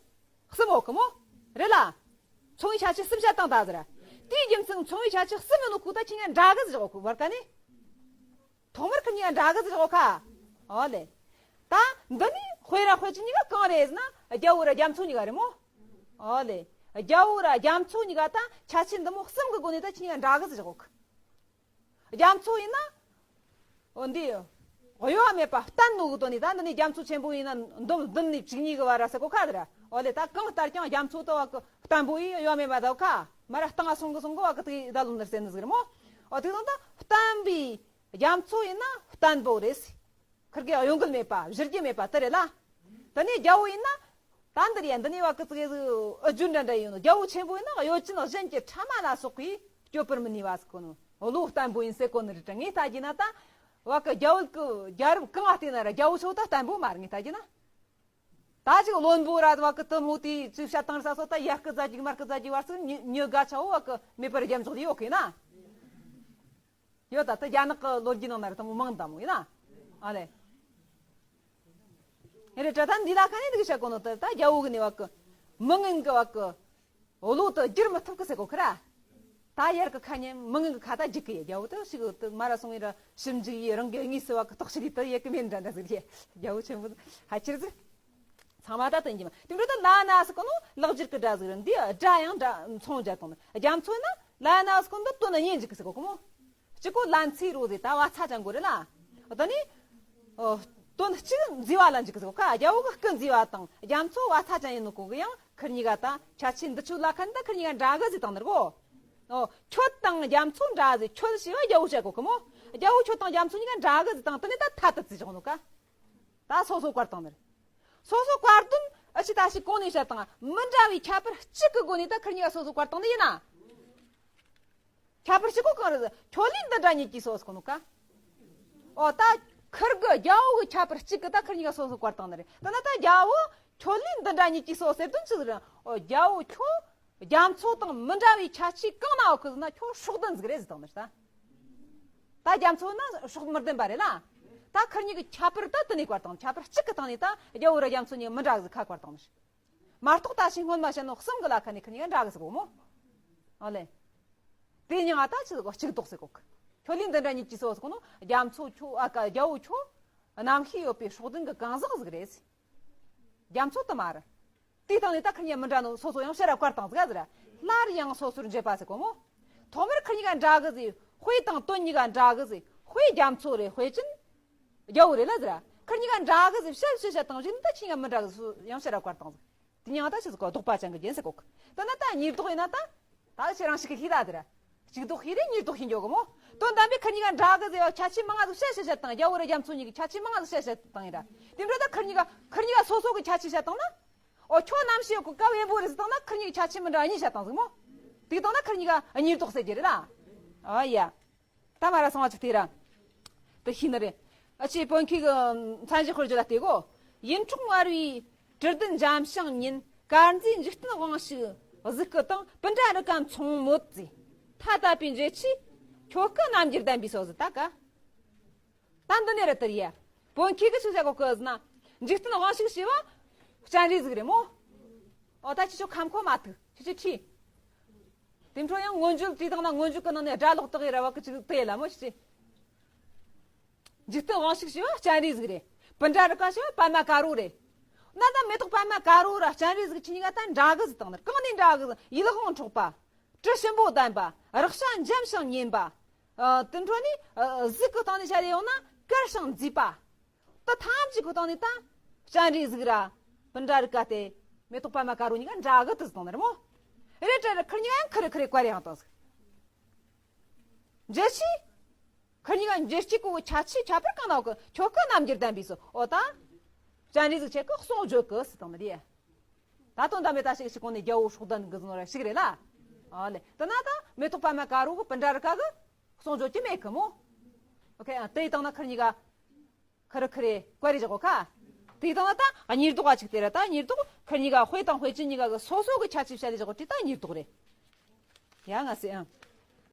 ། གསུམ་ཡོད་ཀི་མོ། རེད་ལ། མཚུངས་པའི་ཁྱད་ཆོས་གསུམ་བཤད་བཏང་ད་ཟེར། དེའི་རྒྱུ་མཚན་མཚུངས་པའི་ཁྱད་ཆོས་གསུམ་ཡོད་ནོ་ཁུ་ད་ཁྱེད་གཉིས་འདྲ་གི་ཟེར་གོ་ཁུ་བར་ཀ་ནི། ཐོག་མར་ཁི་གཉིས་ཀ་འདྲ་གི་ཟེར་གོ་ཁ། ཨོ་ལེ། ད་འདི་ནི་དཔེ་ར་དཔེ་ཅན་གཉིས་ཀ་གང་རེད་ཟེར་ན་རྒྱལ་པོ་ར་རྒྱ་མཚོ་གཉིས་ཀ་རེད་མོ། ཨོ་ལེ། རྒྱལ་པོ་ར་རྒྱ་མཚོ་གཉིས་ཀ་ད་ཁྱད་ཆོས་འདི་མོ་གསུམ་གི་སྒོ་ནས་ད་ཁྱེད་གཉིས་ཀ་འདྲ་གི་ཟེར་གོ་ཁ། རྒྱ་མཚོ་ཡིན་ན། འོ་འདི། གཡོ་བ་མེད་པ་བརྟན་ནོ་གི་དོན་ནི་ད་འདི་ནི་རྒྱ་མཚོ་ཆེན་པོ་ཡིན་ན་འདོམ་བདུན་ནི་བཅུ་གཉིས་གི་བར་ར་ཟེར་གོ་ཁ་དེ་ར། ཨོ་ལེ། ད་གང་ལྟར་ཀྱང་རྒྱ་མཚོ་ད་བ་གི་བརྟན་པོ་ཡིན། གཡོ་བ་མེད་པ་ད་བ་ཁ་མ་ར་བཏང་ང་སོང་གི་སོང་གི་བ་གི་དེ་ད་ལོ་ནར་ཟེར་ནི་ཟིག་རེད་མོ། ཨོ་དེ་དང་ད་བརྟན་པའི་རྒྱ་མཚོ་ཡིན་ན་བརྟན་པོ་རེད། ཁིར་གི་གཡོ་འགུལ་མེད་པ་གཞིར་གྱི་མེད་པ་དེ་རེད་ལ། དེ་ནས་རྒྱལ་པོ་ཡིན་ན། ད་འདིར་ཡང་འདི་ནས་བ་ཀི་ཙི་གི་ཨུ་རྒྱུ་འདྲ་འདྲ་ཡིན་ནོ། རྒྱལ་པོ་ཆེན་པོ་ཡིན་ན་གཡོ་ཅན་གཞན་གྱི་ཕྲ་མ་ལ་སོགས་པས་སྐྱོབ་པར་མི་ནུས་པ་ཟེར་གོ་ནོ། བློ་བརྟན་པོ་ཡིན་ཟེར་གོ་ནི་རེད། ངས་ལྟ་རྒྱུ་ན་ད་བ་ཀི་རྒྱལ་པོ་གི་རྒྱལ་རབས་གང་ང་བལྟས་ན་ར་རྒྱལ་པོ་ཆེ་བོ་ད་བརྟན་པོ་མ་རེད། ངས་ལྟ་རྒྱུ་ན། ད་ཅིག་བློན་པོ་ར་བ་ཀི་དུ་མོ་དེ་ཅིག་བཤད་བཏང་ས་སོ་ད་ཡར་སྐུ་ཛ་རྒྱུག་མར་སྐུ་ཛ་རྒྱུག་བར་སུ་ཉི་ཉི་དགའ་ཆ་བོ་བ་ཀི་མེད་པར་རྒྱ་མཚོ་དེ་ཡོད་གི་ན། ཡོད་ད། ད་རྒྱ་ནག་གི་ལོ་རྒྱུས་ནང་ན་ར་དང་པོ་མང་དང་མོ་ཡིན་ན། ཨ་ལེ། ཨེ་རེད་དྲ་ད་འདི་ལ་ཁ་ནས་འདི་གི་བཤད་གོ་ནོ་ད་ད་རྒྱལ་པོ་གི་ནི་བ་གི་མི་ངན་གི་བ་གི་བློ་དུ་བསྒྱུར་མི་ཐུབ་གི་ཟེར་གོ་ཁི་ར། ད་ཡར་གི་ཁ་ཉན་མི་ངན་གི་ཁ་ད་རྒྱུག་གི་ཡ། རྒྱལ་པོ་དུ་ཞིག་དུ་མ་ར་སོང་ཡི་ར་ཞིབ་འཇུག་ཡི་རང་གི་དངོས་སུ་བ་གི་རྟོག་ཞིབ་ཡི་དུ་ཡེ་གི་མེད་འདྲ་འདྲ་ཟིག་ཡེ། རྒྱལ་པོ་ཆེན་པོ་ཧ་ཆེར་ཟིག་ཚང་མ་ད་དོན་གྱི་མ། དེ་འདྲ་ད་ལ་ན་ཟེར་གོ་ནོ་ལེགས་སྦྱར་གྱི་སྒྲ་ཟིག་རེད། འདི་སྒྲ་ཡང་སྒྲ་མཚུངས་སྦྱར་དང་། རྒྱ་མཚོ་ན་ལ་ན་ཟེར་གོ་ནོ་ད་དོན་སྙེད་འཇུག་གི་ཟེར་གོ་གི་མོ། གཅིག་གོ་ལན་ཚིག་རོ་ཟེར་ད་བ་ཚ་ཅན་གོ་རེད་ལ། ད་ནི་ཨོ་དོན་གཅིག་མཛེས་པ་ལ་འཇུག་གི་ཟེར་གོ་ཁ། རྒྱལ་པོ་གི་སྐུ་མཛེས་པ་དང་རྒྱ་མཚོ་བ་ཚ་ཅན་ཡིན་ནོ་གོ་གི། ཡང་ཁིར་གཉིས་ཀ་ད་ཁྱད་ཆོས་འདི་ཆོ་ལ་ཁ་ནི་ད་ཁིར་གཉིས་ཀ་འདྲ་གི་ཟེར་དང་ནི་རེད་གོ། ཨོ་ཁྱོད་དང་རྒྱ་མཚོ་འདྲ་ཟེར། ཁྱོད་ཞེས་པ་རྒྱལ་པོ་བཤད་གོ་གི་མོ། རྒྱལ་པོ་ཁྱོད་དང་རྒྱ་མཚོ་གཉིས་ཀ་འདྲ་གི་ཟེར་དང་དེ་ནི་ད་ཐ་དད་ཟེར་བྱུང་ནོ་ཀ། ད་སོ་སོ་བཀར་བཏང་ནི་རེད། སོ་སོ་བཀར་དོན་ཨ་ཅི་ད་ཞིག་གོང་ནས་བཤད་དང་མི་འདྲ་བའི་ཁྱད་པར་གཅིག་གི་སྒོ་ནས་ད་ཁིར་གཉིས་ཀ་སོ་སོ་བཀར་བཏང་ནི་ཡིན་ན། ཁྱད་པར་གཅིག་གོ་གང་རེད། ཁྱོད་ལས་འདི་འདྲ་ཉིད་ཀྱིས་སོ་ཟེར་གོ་ནོ་ཀ། ཨོ་ད་ཁིར་གི་རྒྱལ་པོ་གི་ཁྱད་པར་གཅིག་གི་ད་ཁིར་གཉིས་ཀ་སོ་སོ་བཀར་བཏང་ནི་རེད། ད་ན་ད་རྒྱལ་པོ་ཁྱོད་ལས་འདི་འདྲ་ཉིད་ཀྱིས་སོ་ཟེར་དོན་ཅི་ཟིག་རེད། ཨོ་རྒྱལ་པོ་ཁྱོད་རྒྱ་མཚོ་དང་མི་འདྲ་བའི་ཁྱད་ཆོས་གང་ན་ཡོད་གི་ཟེར་ན་ཁྱོད་སྲོག་ལྡན་ཟིག་རེད་ཟེར་བཏང་ནི་རེད་ད། ད་རྒྱ་མཚོ་ན་སྲོག་མི་ལྡན་པ་རེད་ལ། ད་ཁིར་གཉིས་ཀྱི་ཁྱད་པར་ད་དེ་ནས་བཀར་བཏང་། ཁྱད་པར་གཅིག་གི་སྟེང་ནས་ད་རྒྱལ་པོ་ར་རྒྱ་མཚོ་གཉིས་མི་འདྲ་ཟིག་ཁ་བཀར་བཏང་ནི་རེད། མ་གཏོགས་ད་ཞིག་སྔོན་མ་བཤད་ནོ་གསུམ་གི་ལ་ཁ་ནས་ཁིར་གཉིས་ཀ་འདྲ་གི་ཟེར་གོ་མོ། ཨོ་ལེ། དེ་མྱིང་ང་ད་ཆི་ཟེར་གོ། གཅིག་ལྡོག་ཟེར་གོ་གི། ཁྱོད་ལས་འདི་འདྲ་ཉིད་ཀྱིས་སོ་ཟེར་གོ་ནོ་རྒྱ་མཚོ་ཁྱོད་ཨ་ཀ་རྒྱལ་པོ་ཁྱོད་རྣམ་ཤེས་ཡོད་པའི་སྲོག་ལྡན་གྱི་གང་ཟག་ཟིག་རེད། རྒྱ་མཚོ་དུ་མ་རེད། དེའི་སྟེང་ནས་ད་ཁིར་གཉིས་མི་འདྲ་ནོ་སོ་སོ་ཡང་ཕྱིར་ར་བཀར་བཏང་ཟིག་ཟེར། སླར་ཡང་སོ་སོར་འབྱེད་པ་ཟེར་གོ་མོ། ཐོག་མར་ཁིར་གཉིས་ཀ་འདྲ་གི་ཟེར། དཔེ་དང་དོན་གཉིས་ཀ་འདྲ་གི་ཟེར། དཔེ་རྒྱ་མཚོ་རེད། དཔེ་ཅན་རྒྱལ་པོ་རེད་ལ་ཟེར། ཁིར་གཉིས་ཀ་འདྲ་གི་ཟེར་བཤད་བཤད་བཤད་བཏང་བཞིན་ད་ཁྱེད་གཉིས་ཀ་མི་འདྲ་གི་ཟེར་ཡང་ཕྱིར་ར་བཀར་བཏང་ཟིག་དེ་མྱིང་ང་ད་ཆི་ཟེར་གོ། ལྡོག་པ་ཅན་གྱི་རྒྱན་ཟེར་གོ་གི། ད་ན་ད་གཉིས་ལྡོག་ཡིན་ན་ད། ད་ཁྱེད་རང་ཞིག་གིས་ཤེས་ད་དེ་ར། གཅིག་ལྡོག་ཤེས་རེད། གཉིས་ལྡོག་ཤེས་འཇོག་གི་མོ། དོན་དམ་པའི་ཁིར་གཉིས་ཀ་འདྲ་གི་ཟེར་བ་ཁྱད་ཆོས་མང་ང་ཟིག་བཤད་བཤད་བཤད་བཏང་། རྒྱལ་པོ་ར་རྒྱ་མཚོ་གཉིས་ཀྱི་ཁྱད་ཆོས་མང་ང་ཟིག་བཤད་བཤད་བཏང་ཡིན་ར། དེ་འདྲ་ད་ཁིར་གཉིས་ཀ་ཁིར་གཉིས་ཀ་སོ་སོ་གི་ཁྱད་ཆོས་བཤད་བཏང་ན། ཨོ་ཁྱོད་རྣམ་ཤེས་གི་སྐབས་ཡིན་པོ་རེད་ཟེར་བཏང་ན་ཁིར་གཉིས་ཀྱི་ཁྱད་ཆོས་མི་འདྲ་གཉིས་བཤད་བཏང་ཟིག་མོ། དེ་བཏང་ན་ཁིར་གཉིས་ཀ་གཉིས་ལྡོག་ཟེར་རྒྱུ་རེད་ལ། ཨ་ཡ། ད་མ་ར་སོང་བ་ཅིག་དེ་ར། དེ་ཤེས་ནི་རེད། ཨ་ཅེ་བོན་ཁྱི་གི་མཚན་གཞི་དཔེར་བརྗོད་ལ་བལྟས་གོ། ཡིད་འཕྲོག་མངར་བའི་དྲི་ལྡན་འཇམ་ཞིང་ཉིན། དཀར་མཛེས་འཇིག་རྟེན་དབང་ཕྱུག་གཟུགས་སྐུ་དང་། སྤུན་ཟླ་རི་ཀ་མཚུངས་མོད་ཅེས། ཐ་དད་པའི་འགྲེལ་བྱས་ཁྱོད་སྐུ་རྣམ་འགྱུར་ལྡན་པའི་སོ་ཟེར་ད་ཀ། ད་འདི་ནས་རེད་དེ་རེད་ཡ། བོན་ཁྱི་གི་ཆི་ཟེར་གོ་གི་ཟེར་ན། འཇིག་རྟེན་དབང་ཕྱུག་ཞེས་པ་སྤྱན་རས་གཟིགས་རེད་མོ། ཨོ་ད་ཁྱེད་ཆོ་ཁམས་ཁོ་མ་ཐུག་ཁྱེད་ཆོ་ཁྲིད། དེ་འཕྲོ་ཡང་མངོན་བརྗོད་བྲིས་བཏང་ན་མངོན་བརྗོད་ཀྱི་ནང་ནས་སྒྲ་ལོག་དག་ཡི་ར་བ་ཀི་ཅིག་དེ་ལ་མོ་ཞིག་འཇིག་རྟེན་དབང་ཕྱུག་ཞེས་པ་སྤྱན་རས་གཟིགས་རེད། སྤུན་ཟླ་རི་ཀ་ཞེས་པ་པདྨ་དཀར་པོ་རེད། ན་ད་མེ་ཏོག་པདྨ་དཀར་པོ་ར་སྤྱན་རས་གཟིགས་ཁྱེད་གཉིས་ཀ་ད་འདྲ་གི་ཟེར་བཏང་ནི། གང་ནས་འདྲ་གི་ཟེར་ན་ཡིད་དབང་འཕྲོག་པ། དྲི་ཞིམ་པོ་ལྡན་པ། རེག་བྱ་འཇམ་ཞིང་མཉེན་པ། ཨ་དེ་འཕྲོ་ནི་ཨ་གཟུགས་ཀྱི་སྟེང་ནས་བཤད་ཡོང་ན་དཀར་ཞིང་མཛེས་པ། ད་ཐམས་ཅད་ཁོ་སྟེང་ནས་ད་སྤྱན་རས་གཟིགས་ར་སྤུན་ཟླ་རི་ཀ་སྟེ་མེ་ཏོག་པདྨ་དཀར་པོ་གཉིས་ཀ་འདྲ་གི་དེ་ཟེར་བཏང་ནི་རེད་མོ། རེད་རེད་རེད། ཁིར་གཉིས་ཀ་ཡང་ཁི་རེ་ཁི་རེ་བཀར་ཡང་བཏང་ཟིག་འཇལ་ཆི། ཁིར་གཉིས་ཀ་འཇལ་ཆི་གོ་ཁྱད་ཆོས་ཁྱད་པར་གང་ན་གི་ཁྱོད་སྐུ་རྣམ་འགྱུར་ལྡན་པའི་སོ། ཨོ་ད། སྤྱན་རས་གཟིགས་ཁྱེད་ཀྱི་གསུང་བརྗོད་གི་ཟེར་བཏང་ནི་རེད། ད་དོན་དམ་པའི་ད་ཞིག་ཞིག་གོང་ནས་རྒྱལ་པོ་སྲོག་ལྡན་གི་ཟེར་ནོ་ར་ཞིག་རེད་ལ། ཨོ་ལེ། དེ་ན་ད་མེ་ཏོག་པདྨ་དཀར་པོ་གི་སྤུན་ཟླ་རི་ཀ་གི་གསུང་བརྗོད་ཀྱི་མེད་གི་མོ། ཨོ་ཁེ། ཨ་དེ་ཡི་སྟེང་ན་ཁིར་གཉིས་ཀ་ཁི་རེ་ཁི་རེ་བཀར་རེ་བཞག་གོ་ཁ། དེའི་སྟེང་ན་ད་གཉིས་ལྡོག་ག་ཅིག་དེ་ར། ད་གཉིས་ལྡོག་ཁིར་གཉིས་ཀ་དཔེ་དང་དཔེ་ཅན་གཉིས་ཀ་གི་སོ་སོ་གི་ཁྱད་ཆོས་བཤད་ལེ་བཞག་གོ་དེ་ད་གཉིས་ལྡོག་རེད། ཡ་ང་སེ་ཨང་།